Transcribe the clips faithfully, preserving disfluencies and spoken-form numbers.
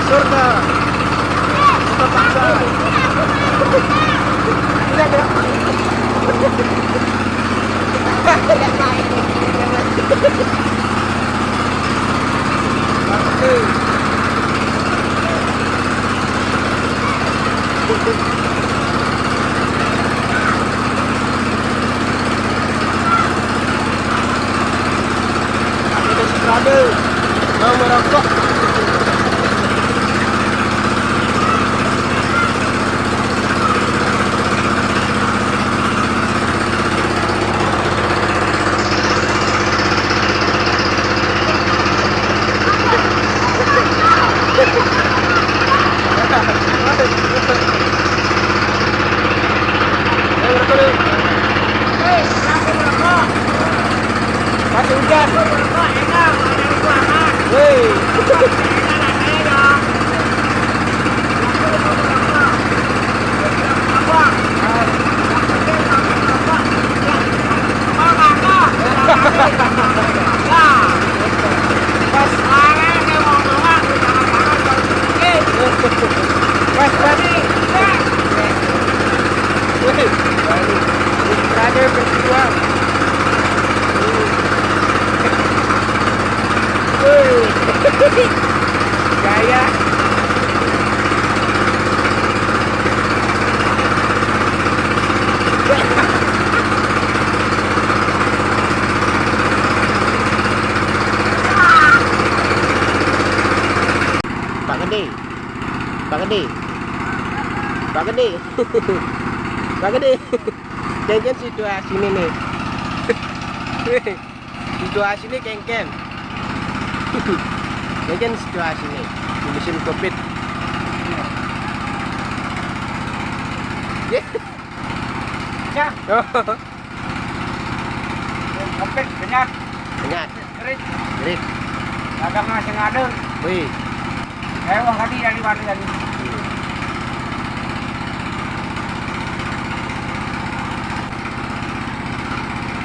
Surga. Kota Pasar. Lihat ya. Oke. Ada si Prada. Mau merokok. Masih hujan. Woi. Pas. Pas, pas. Wih, baru. Brother berjuang. Wih. Gaya. Pak Gede. Pak Gede. Pak Gede. Pak Gede. Kengken situasi ini nih. Situasi ini kengken. Kengken situasi ini. Di musim covid. Ya. Ya. Covid banyak. Banyak. Jerit. Jerit. Dagang nasi ngadeg. Wih. Saya uang tadi dari mana tadi?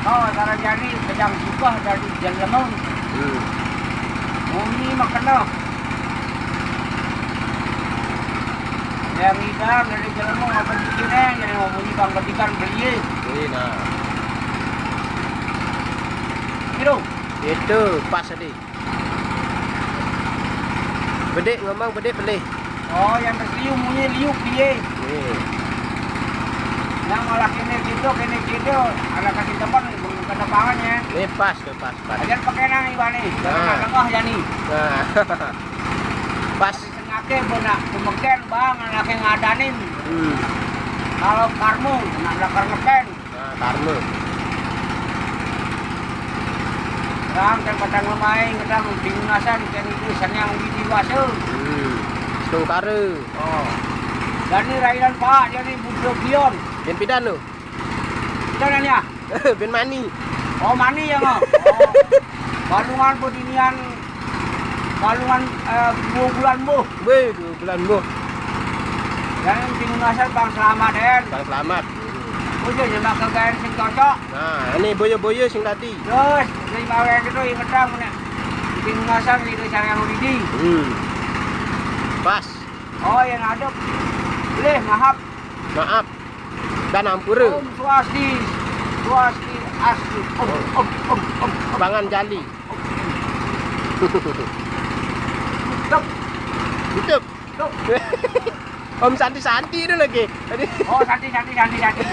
Oh, cara jadi kejang suka dari jelema. Hmm. Bumi mah kena. Yang ikan dari jelema apa bikinnya, jadi mau bumi bang ketikan beli. Wih, nah. Gitu. Itu pas tadi. Bedik ngomong, bedik pelih. Oh, yang terus liu munyi liu piye? Iya. Yang malah kene gitu, kene gitu, ada kasih teman, belum kena pangannya. Ini pas tuh, pas, pas. Aja pakai nang iwani, nah. Tengah ya nih. Nah. Pas. Sengake benak, pemeken bang, anaknya ngadanin. Hmm. Kalau karmu, nak lakar ngeken. Nah, karma. Rang kan patang lemai, kadang bingung asan, kan itu sanyang widi wasa. Hmm. Setungkara. Oh. Dan ni rainan pak, dia ni budak pion. Bin pidan tu? Pidan nanya? Bin mani. Oh, mani ya, ngau. Oh. Balungan budinian, balungan, eh, dua bulan buh. Weh, dua bulan buh. Dan bingung asan bang selamat, Den. Bang selamat. Bojo nyemak ke gaen sing cocok. Nah, ini boyo-boyo sing tadi. Terus, sing mawe itu ingetang nek. Bingung asan itu cara yang widi. Hmm. Pas. Oh, yang ada. Boleh, maaf. Maaf. Dan ampura. Om Swasti. Swasti Astu. Om, om, om, om, om. Pangan jali. Om. Tutup. Tutup. Tutup. Om Santi-Santi itu lagi. Tadi. Oh, Santi, Santi, Santi, Santi.